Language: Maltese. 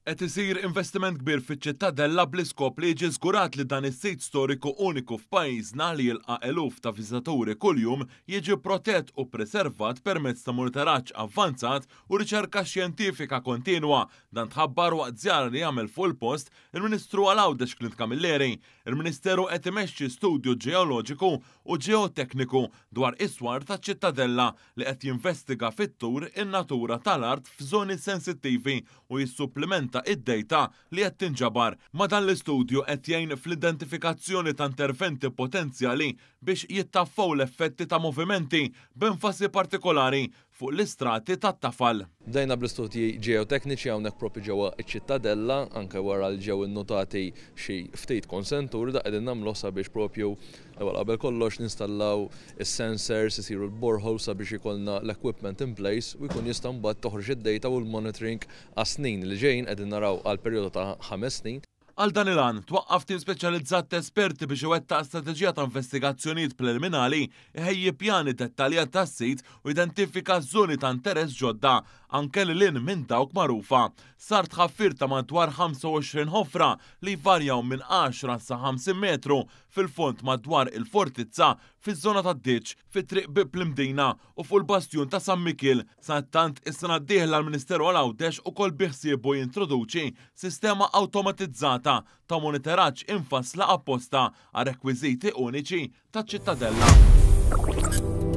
Qed isir investiment kbir fiċ-Ċittadella bl-iskop li jiġi żgurat li dan is-sit storiku uniku f'pajjiżna li jilqa' eluf ta' viżitaturi kuljum jiġi protett u preservat permezz ta' monitoraġġ avvanzat u riċerka xjentifika kontinwa. Dan tħabbar waqt żjara li għamel fuq il-post il-Ministru għal Għawdex Clint Camilleri. Il-Ministeru qed imexxi studju ġeoloġiku u ġeotekniku dwar is-swar taċ-Ċittadella li qed jinvestiga fit-tul in-natura tal-art f'żoni sensittivi u jissupplimenta id-dejta li qed tinġabar. Ma' dan l-istudju qed jgħin fl-identifikazzjoni ta' interventi potenzjali biex jittaffow l-effetti ta' movimenti b'enfasi partikolari fuq l-istrati tat-tafal. Bdejna bl-istudji ġeotekniċi hawnhekk propju ġewwa ċ-Ċittadella, anke wara li ġew innutati xi ftit konsenturi, dak qegħdin nagħmluh sabiex propju l-ewwel qabel kollox ninstallaw is-sensors, isiru l-boreholes sabiex ikollna l-equipment in place u jkun jista' mbagħad toħroġ id-data u l-monitoring għas-snin li ġejjin, qegħdin naraw għal perjodu ta' 5 snin. Għal dan il-għan, twaqqaf tim speċjalizzat ta' esperti biex iwettaq strateġija ta' investigazzjonijiet preliminari, iħejji pjani dettaljat tas-sit u identifika żoni ta' interess ġodda anke lil hinn minn dawk magħrufa. Sar tħaffir ta' madwar 25 ħofra li jvarjaw minn 10 sa 50 metru fil-fond madwar il-fortizza, fiż-żona tad-ditx, fit-triq Bieb l-Imdina u fuq il-bastjun ta' San Mikiel. Sadanittant, is-sena d-dieħla l-Ministeru għal Għawdex ukoll biħsiebu jintroduċi sistema awtomatizzata ta' monitoraġġ infassla apposta għal rekwiżiti uniċi taċ-Ċittadella.